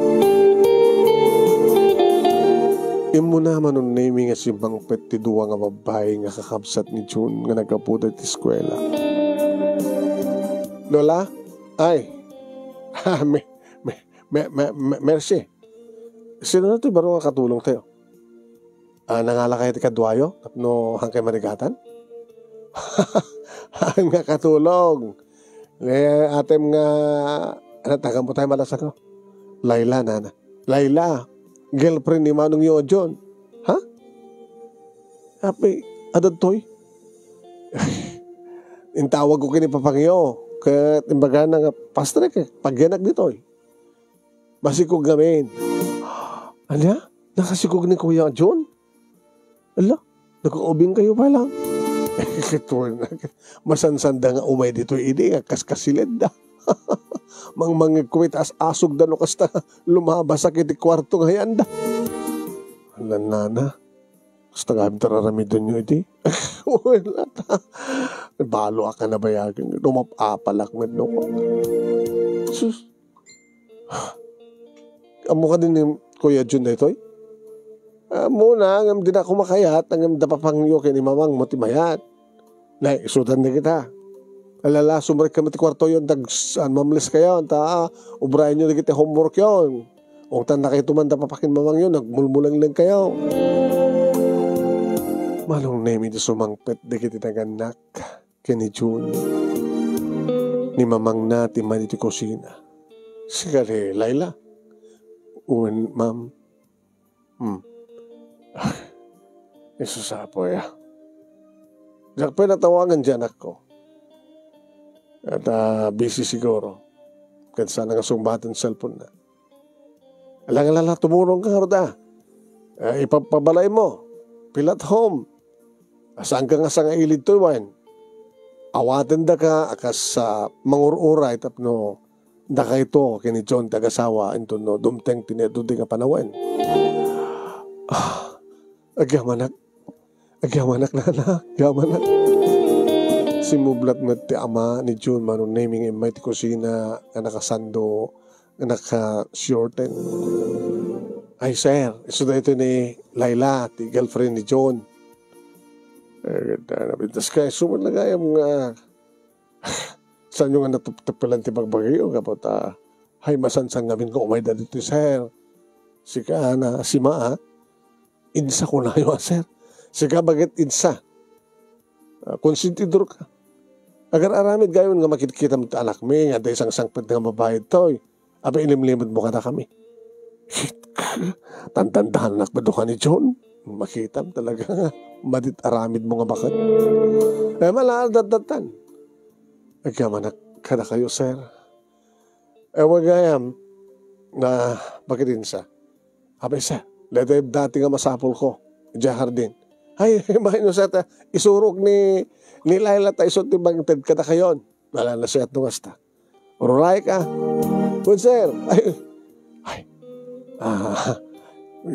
Immuna, Manong Nemy, nga simmangpet ti dua nga babbai nga kakabsat ni Jun nga naggapuda iti eskuela. Lola? Ay. Ah, me-, me-, me-, me-, me-, Mercy. Sino na ti baro nga katulongtayo? Ah, nangala kayo ti kaduayo tapno haankayo marigatan? Haan nga katulong. Eh, atem nga, ano, taga-, mo tayo malasako? Laila, Nana. Laila, girlfriend ni Manong Yojon. Ha? Apay, adda ditoy? Intawag ko ken ni papangyo. Ket imbagana nga, "Pastor, eh, pagyanak ditoy." Masikog ngamin. Ania? Nakasikog ni Kuya John? Ala, nagkaubing kayo pay lang. Ket wen, masansanda nga umay ditoy idi nga kaskasilenda. Mangmangegko iti as-asogda no kasta lumabasak iti kuarto nga hayanda. Ala, Nana, kasta nga amta raramidenyo iti? Wala ta. Balo a kanabayagen. Dumap-apalak met no. Sus. Ammo kadi ni Kuya Jun daytoy? Ammona, ngem dinak makayat, ngem da papangyo ken ni mamangmo ti mayat. Nay, isudan na kita. Alala, sumrek kami ti kuartoyo, tag, ah, mamles kayo, ta, ah, ubrayan nyo dagiti homework yon. Ungtan na kayo tuman da papakin mamangyo, nagmulmulenglen kayo. Manong Nemi ti sumangpet dagiti nagannak ken ni Jun. Ni mamangna ti mani ti kusina. Sika ni Laila. Wen, ma'am. Hmm. Isu sa apo ya. Diak pay natawangan ti anakko. At, ah, busy siguro. Ket sana nga sungbaten cellphone na. Alangalala, tumulong ka, Ruda. Eh, ipapabalay mo. Pilat home. Saan ka nga sangailid to, wen? Awaten da ka, akas, ah, mangur-uray tapno dakayto ken ni John ti agasawa, inton no dumteng ti niadudi nga panawen. Ah, agyamanak. Agyamanak, nana. Agyamanak. Simmublat met ti ama ni Jun, Manong Nemi, nga immay ti kusina nga nakasando, nga naka-shorten. Ay, sir, isu daytoy ni Laila, ti girlfriend ni John. Eh, napintas ka, isu met la gayam nga Saanyo nga natuptupelan ti bagbagiyo, gapu ta, hay, masansan ngamin nga umayda ditoy, sir. Sika, na, sima, ah. Insa kunayo, ah, sir. Sika, baket insa. Ah, konsentidor ka. Agar-aramid gayam nga makitkitam ti anakmi, nga adda sangsangpet nga babai toy. Apay, inimlimedmo kadakami. Tantandanak, baduka ni John. Makitam talaga nga madit aramidmo nga baket. Eh, mala, datdatan. Agyamanak kadakayo, sir. Eh, wa gayam, na, bakit insa? Apay, sir, daytoy dati nga masapulko, idiay hardin. Ay, maino, sir, ta, isurok ni, ni Laila ta isu ti mangted kadakayon. Ala, nasiat no kasta. Uray ka. Wen, sir. Ay, ay. Ah,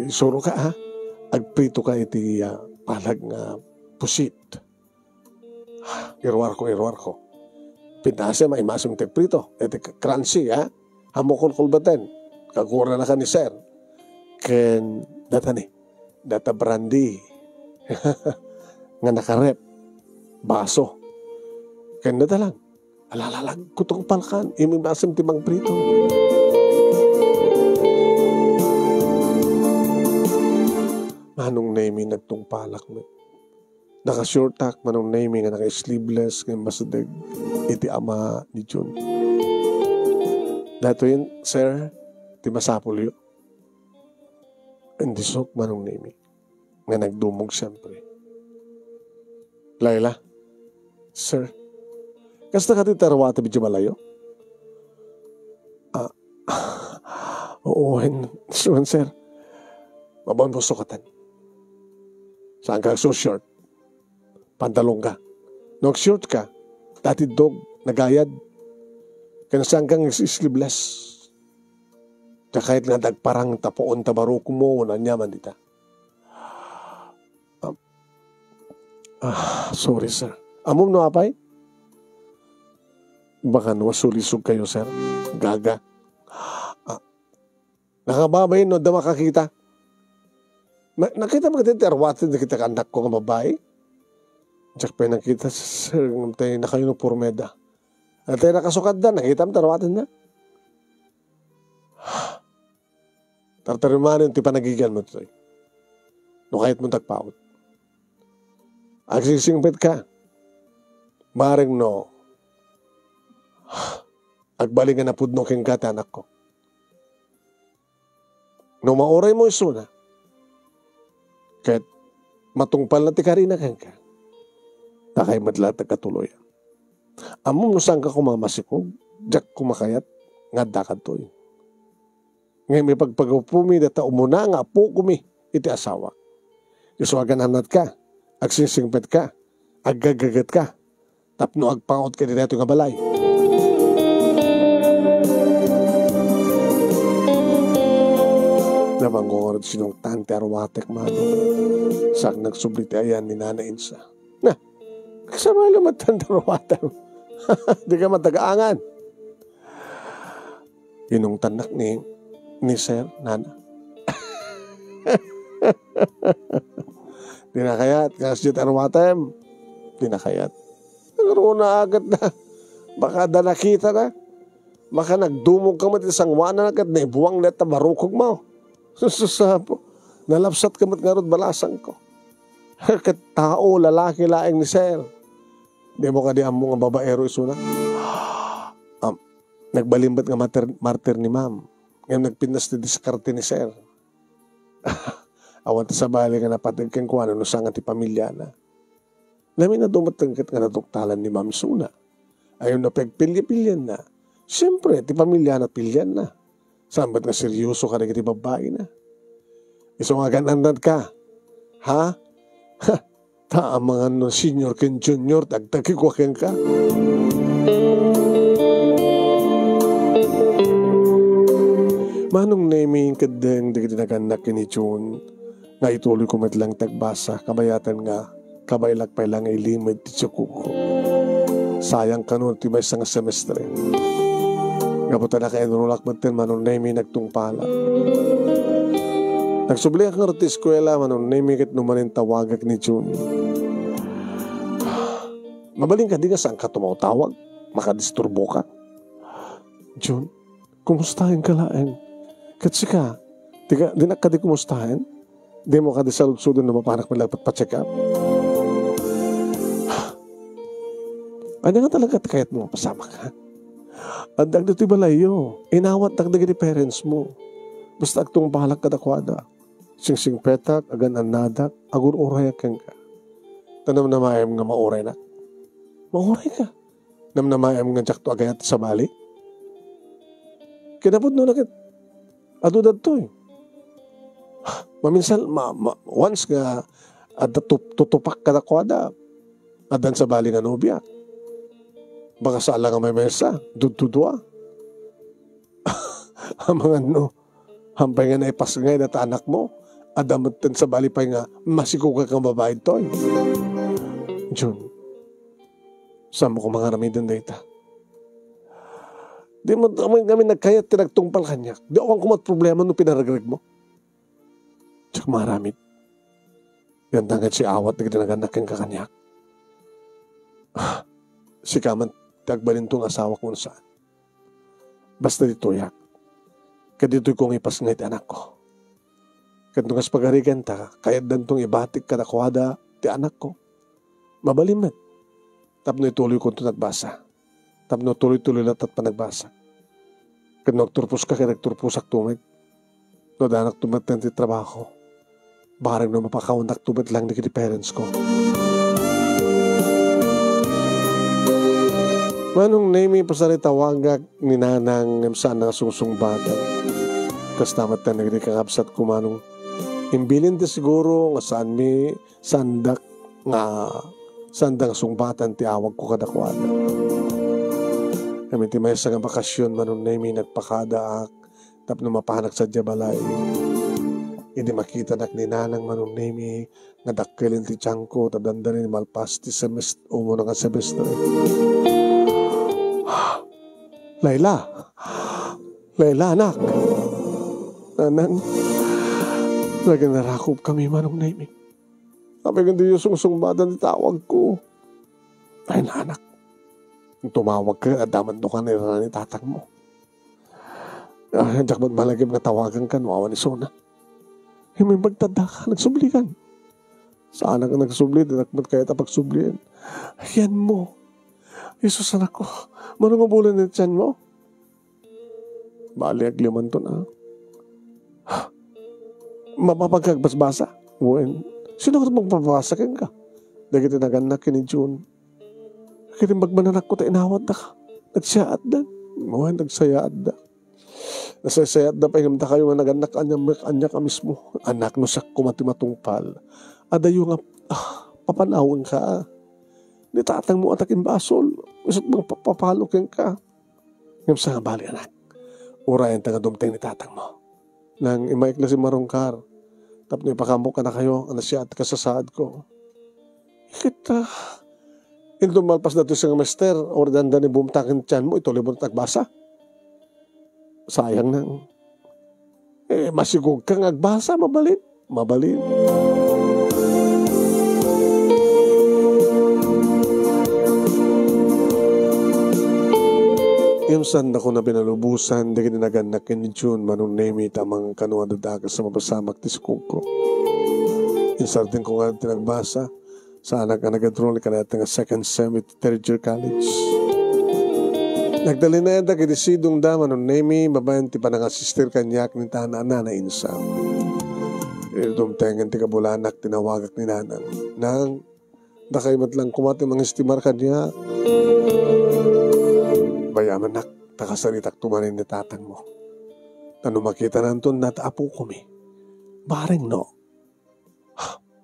isuro ka, ha? Agprito ka iti, ah, palag nga pusit. Iruarko, iruarko. Pintasem, ay, masem ti agprito. Iti k-, crunchy, ha? Hammok kulkulbeten. Kagurana ka ni sir. Ken, data ni. Data brandy. Nga nakarep. Baso. Ken, data lang. Alalalag, kutong palkan, imbasem ti mangprito. Manong Nemi, nagtungpalak met. Naka-shortak, Manong Nemi, nga naka-sleeveless, nga masideg iti ama ni Jun. Datoyen, sir, ti masapulyo. Indisok, Manong Nemi. Nga nagdumog siempre. Laila, sir, kasta kadi ti aruatem idiay balayo? Ah, oo, wen, wen, sir. Mabaon mo sukatan. Saan ka agsu-short? Pantalon ka. No agshort ka, tatiddog, nagayad. Ken saan ka nga sleeveless. Kakayat nga dagparang tapuon ta barukmo, no aniaman dita. Ah, ah, sorry, sir. Ammom no apay? Baka no sulisog kayo, sir. Gaga. Ah, nakababain no adda makakita. Na-, nakita mo kadi ti aruaten dagiti annakko nga babai? Diak pay nakita, sir, ngem tay nakaunipormeda. Tay nakasukatda, nakitam ti aruatenna. Tartarimanen ti panagiganmo toy. No kayatmo ti agpaut. Agsingsingpet ka. Bareng no agbalin nga napudno kenka ti anakko. No mauraymo isuna, ket matungpalna ti karina kenka, dakay met laeng ti agkatuloyan. Ammom no saanka koma masikog, diak koma kayat nga adda kadtoy. Ngem ipagpagapumi dayta umuna nga apokomi iti asawa. Isu a gananatka, agsingsingpetka, aggaggagetka, tapno agpaut ken daytoy nga balay. Nabangon ngarud sinungtan ti aruatek, mano. Saan nagsubli ti ayan ni Nana Insa. Na, kasano lamet ti aruatek? Di ka matagaangan. Inungtannak ni, ni Sir, Nana. Di na kayat, kas diay arumatem. Di na kayat. Nangruna agad na. Baka da nakita na. Baka nagdumog ka met iti sangoanan ket naibuang dayta barukogmo. Sususapo. Nalabsat ka met ngarud balasangko. Ket tao, lalaki laeng ni sir. Dimo kadi ammo nga babaero isuna? Am, nagbalin met nga mater-, martir ni ma'am. Ngem nagpintas ti diskarte ni sir. Awan ta sabali nga napateg kenkuana no saan nga ti pamiliana. Laminado met ket nga naduktalan ni ma'am isuna. Ayon no pagpilya-pilyanna, siempre, ti pamiliana pilyanna. Saan met nga seryoso kadagiti babbaina. Isu nga agan-annad ka. Ha? Ha? Ta amangan no senior ken junior, tagtagikua kenka. Manong Nemi, keddeng dagiti nagannak ken ni June, nga ituloyko met lang ti agbasa, kabayatan nga, kabaelak pay lang nga ilimed ti tsukuko. Sayang kano ti maysa nga semestre. Gapu ta naka-enrollak metten, Manong Nemi, nagtungpalak. Nagsubliak ngarud ti eskuela, Manong Nemi, ket numanen tawagak ni June. Mabalin kadi nga saanka tumawtawag? Makadisturboka? June, kumustaenka laeng? Ket sika, di ka, dinak kadi kumustaen? Dimo kadi saludsodon no mapanak met la patpa-check up? Ania nga talaga ti kayatmo mapasamak, ha? Adda ditoy balayyo. Inawatdak dagiti parents mo. Basta agtungpalak kadakuada. Singsingpetak, agan-annadak, agur-urayak kenka. Ta namnamaem nga mauraynak. Maurayka. Namnamaem nga diakto agayat ti sabali. Kinapudnona ket adu daytoy. Maminsan, ma-, ma-, once nga adda tup-, tutupak kadakuada, addan sabali nga nobia. Baka saan la nga maymaysa, dududua. Amangan no, hampay nga naipasngay dayta anakmo, adda metten sabali pay nga masikog nga babai daytoy. June, saanmo koma nga aramiden dayta? Di mo amin, amin nagkayat ti nagtungpal kaniak. Di awan koma ti problema no pinaregregmo. Diak maaramid. Yantang ket siawat dagiti nagannak kenka kaniak. Sika man ti agbalinto nga asawak wenno saan. Basta ditoyak. Ket ditoyko nga ipasngay ti anakko. Ket no kas pagariganta, kayatdanto nga ibatik kadakuada ti anakko. Mabalin met. Tapno ituloykonto ti agbasa. Tapno tuloy-tuloy latta ti panagbasa. Ket no agturposka ket agturposakto met. No adanakto met ti trabaho. Bareng no mapakawannakto met lang dagiti parents ko. Manong Nemi, pasaritawagak ni Nanang ngem saan nga sungsungbatan. Kasta met dagiti kakabsatko, Manong. Imbilin ti siguro nga saanmi, saandak nga, saanda nga sungbatan ti awagko kadakuada. Ngem iti maysa nga bakasion, Manong Nemi, nagpakadaak tapno mapanak sadiay balay. Idi makitanak ni Nanang, Manong Nemi, nga dakkel ti tiangko, ta dandani malpas ti semest-, umuna nga semestre. Laila! Laila, anak! Nanang, naginarakop kami, Manong Nemi. Apay nga diyo sungsungbatan ti tawagko? Ay, anak. Tumawag ka, adda man to ka ni tatangmo. Ah, diak met malagip nga tawagan ka no awan isuna. Immay pagtadda ka, nagsublikan. Saanak nga nagsubli, dinak met kayat a pagsublian. Ayan mo. Jesus, anak ko, mano nga bulan ni tiyan mo? Bali, aglimanton, ah. Mapapagkagbasbasa? Wen, sino nga magpapabasa kenka? Dagiti nagannak ken ni June. Kirimbag man anakko ta inawatda ka. Nagsayaatda. Wen, nagsayaatda. Nasaysayaatda pay ngem dakayo nga nagannak ania, ania ka mismo. Anak, no siak koma ti matungpal. Adayo nga, ah, papanawen ka. Ni tatang mo anak imbasol. Isut mangpapapalo kenka. Ngem sangabali, anak, urayenta nga dumteng ni tatang mo. Nang immaik la simmarungkar, tapno ipakaammo kadakayo a nasayaat ti kasasaadko. Ket, ah, inton malpas datoy semester, uri danda ni bumtaken ti tiyan mo, ituloy mo ti agbasa. Sayang nang. Eh, masigog ka nga agbasa, mabalin. mabalin. Ngem saandakon a pinalubosan dagiti nagannak ken ni June, Manong Nemi, ta mangkano a dadakel sa mapasamak ti sukogko. Insardengko nga ti nagbasa, saanak nga nag-enroll kadayta nga second sem iti third year college. Nagtalinaedda iti sidongda, Manong Nemi, babaen ti panangasister kaniak ni tana a Nana Insa. Idi dumtengen ti kabulanak, tinawagak ni Nanang. Nang, dakay met laeng koma ti mangestimar kaniak. Bay-amanak, ta kasaritakto manen ni tatangmo. Ta no makitananton dayta apokomi, bareng no,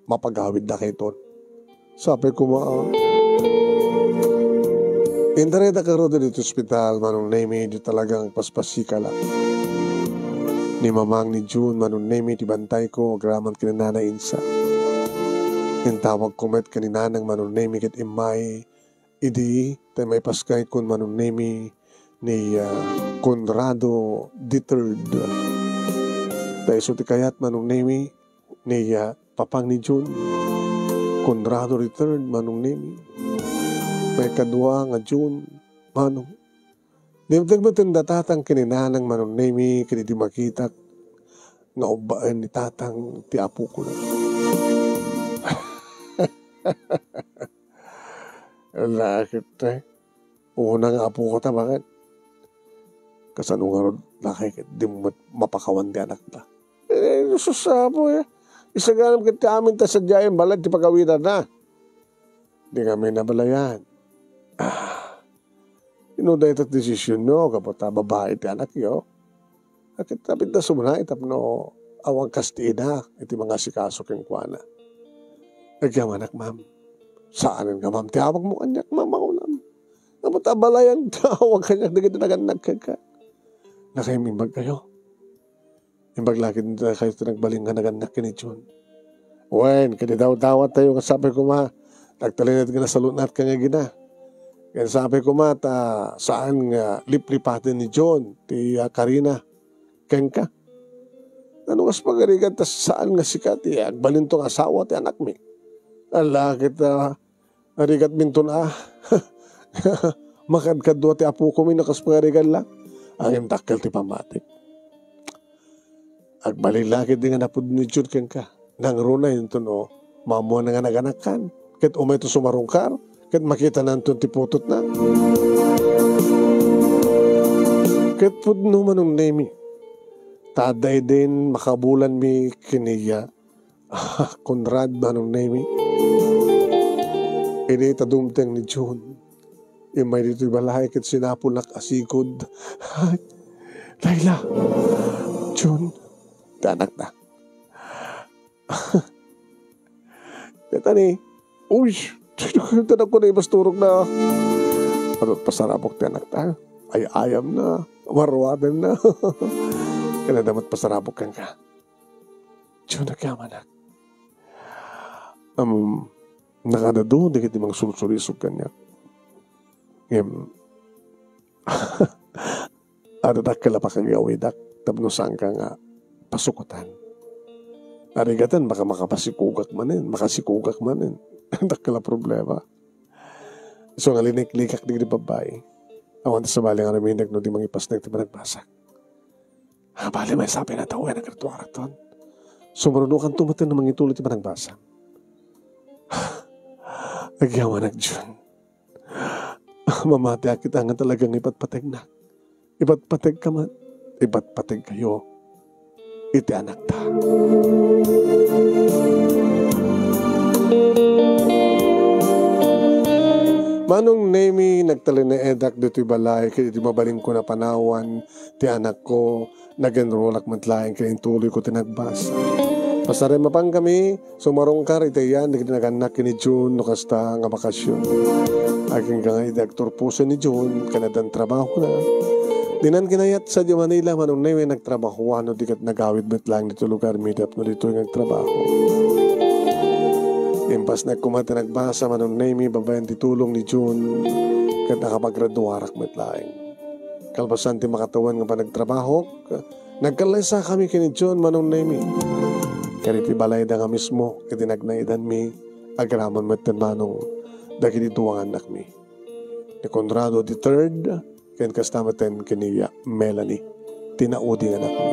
mapagawidda kayton. Sapay koma a. Intaredak ngarud ditoy ospital, Manong Nemi, idi talagang agpaspasikalak. Ni mamang ni June, Manong Nemi, ti bantayko agraman ken ni Nana Insa. Intawagko met ken ni Nanang, Manong Nemi, ket immay idi ta maipaskayko, Manong Nemi, ni, ah, Conrado the third. Ta isu ti kayat, Manong Nemi, ni, ah, papang ni June. Conrado the third, Manong Nemi. Maikadua nga June, Manong. Dimteng met ti tatang ken ni Nanang, Manong Nemi, ket idi makitak nga ubbaen ni tatang ti apokona. Lakit, eh. Una nga apokota, baket. Kasano ngarud, lakay, ket di met mapakawan ti anakta? Eh, sus, Apo, eh. Isaganam ket ti amin ta sadiay balay ti pagawidanna. Di kami nabalayan. Ah, ino dayta ti desisionyo, gapu ta babai ti anakyo? Ket apidda sumuna tapno awan kas ti ina iti mangasikaso kenkuana. Agyamanak, ma'am. Saanen nga, ma'am, ti awagmo kaniak, ma'am, maunam. Gapu ta balayan ti awag kaniak dagiti nagannak kenka. Nakaimbag kayo. Imbag lakay ti nagbalin nga nagannak ken ni June. Wen, ket idawdawattayo nga sapay koma, nagtalinaed nga nasalun-at ka nga gina. Ken sapay koma ta saan nga liplipaten ni June ti, ah, karina kenka. Nano kas pagarigan ta saan nga sika ti agbalinto nga asawa ti anakmi? Ala, ket, ah, Arigatminton a. Makadkadua ti apokomi no kas pagarigan la. Ngem dakkel ti pammatik. Agbalin la ketdi nga napudno ni June kenka. Nangruna inton no, maammuanna nga naganakkan. Ket umayto sumarungkar, ket makitananton ti putotna. Ket pudno, Manong Nemi. Ta adda idin makabulanmi ken iya. Ah, Conrad, Manong Nemi. Idi ta dumteng ni June, immay ditoy balay ket sinapulak a sigud. Ay, Laila, June, ti anakna. Ket ani, uy, tanak ko na ibasturok na. Ano, pasarabok ti anakta? Ay, ayam na, warwaten na. Kaya damat pasarabok kenka. Diyo nagyamanak. Um, nakadadu dagiti mangsursurisog kaniak. Ngem, adda dakkel a pakagawidak tapno saanka nga pasukotan. Arigaten, baka makapasikugak manen, makasikugak manen. Dakkel a problema. So, nga liniklikak digdi babbai. Awan ta sabali nga ruminek no di mangipasnek ti panagbasak. Ah, bali, may sabi na tao, eh, nagkatuarak ton. Sumruno kanto met no mangituloy ti panagbasa. Agyamanak, Jun. Mamati a kita nga talagang ipatpategna. Ipatpateg ka man. Ipatpateg kayo. Iti anakta. Manong Nemi, nagtalinaedak ditoy balay, ket iti mabalinko a panawan ti anakko, nag-enrollak met laeng ken intuloyko ti nagbasa. Pasarem a pangkami, sumarungkar iti ayan dagiti nagannak ken ni Jun no kasta nga bakasion. Agingga nga idi agturposen ni Jun, ken addan trabahona. Dinan kinayat sadiay Manila, Manong Nemi, nagtrabahoan no di ket nagawid met laeng ditoy lugarmi tapno ditoy nga agtrabaho. Impasnek koma ti nagbasa, Manong Nemi, babaen ti tulong ni Jun, ket nakapagraduarak met laeng. Kalpasan ti makatawen nga panagtrabahok, nagkallaysakami ken ni Jun, Manong Nemi. Ken iti balayda nga mismo iti nagnaidanmi, agraman metten manong dagiti dua nga annakmi, ni Conrado the third, ken kasta metten ken ni Melanie, ti naudi nga annakmi.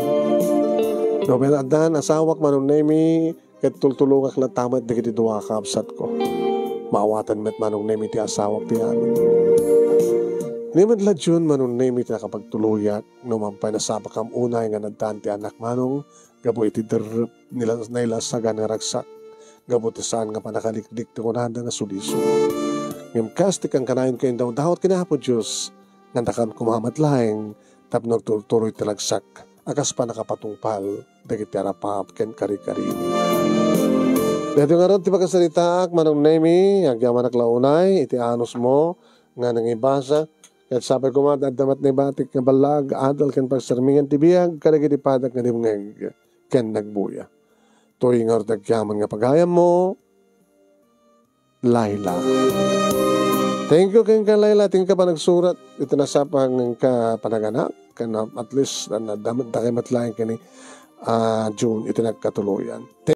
No, pen addan asawak, Manong Nemi, ket tultulongak latta met dagiti dua a kabsatko. Maawatan met, Manong Nemi, ti asawak ti amin. Ni met la June, Manong Nemi, ti nakapagtuloyak, no man pay nasapakam unay nga naddan ti annak, Manong, gapu iti derrep nila-, nailasagan nga ragsak, gapu ti saan nga pannakaliklik ti kunada nga sulisog. Ngem kas ti kankanayon ken indawdawat ken Apo Dios, nga addakan koma met laeng tapno agturturoy ti ragsak a kas pannakapatungpal dagiti arap-ap ken karikarini. Daytoy ngarud ti pakasaritaak, Manong Nemi, agyamanak la unay iti anusmo nga nangibasa, ket sapay koma ta adda met naibatik nga ballag, adal ken pagsarmingan ti biag kadagiti padak nga dimngeg ken nagbuya. Toy ngarud ti agyaman nga pagayammo, Laila. Thank you kenka, Laila, ti inka panagsurat iti nasapang nga panaganak, ken, ah, at least, ah, nadamit da kay met laeng ken ni, ah, June iti nagkatuloyan.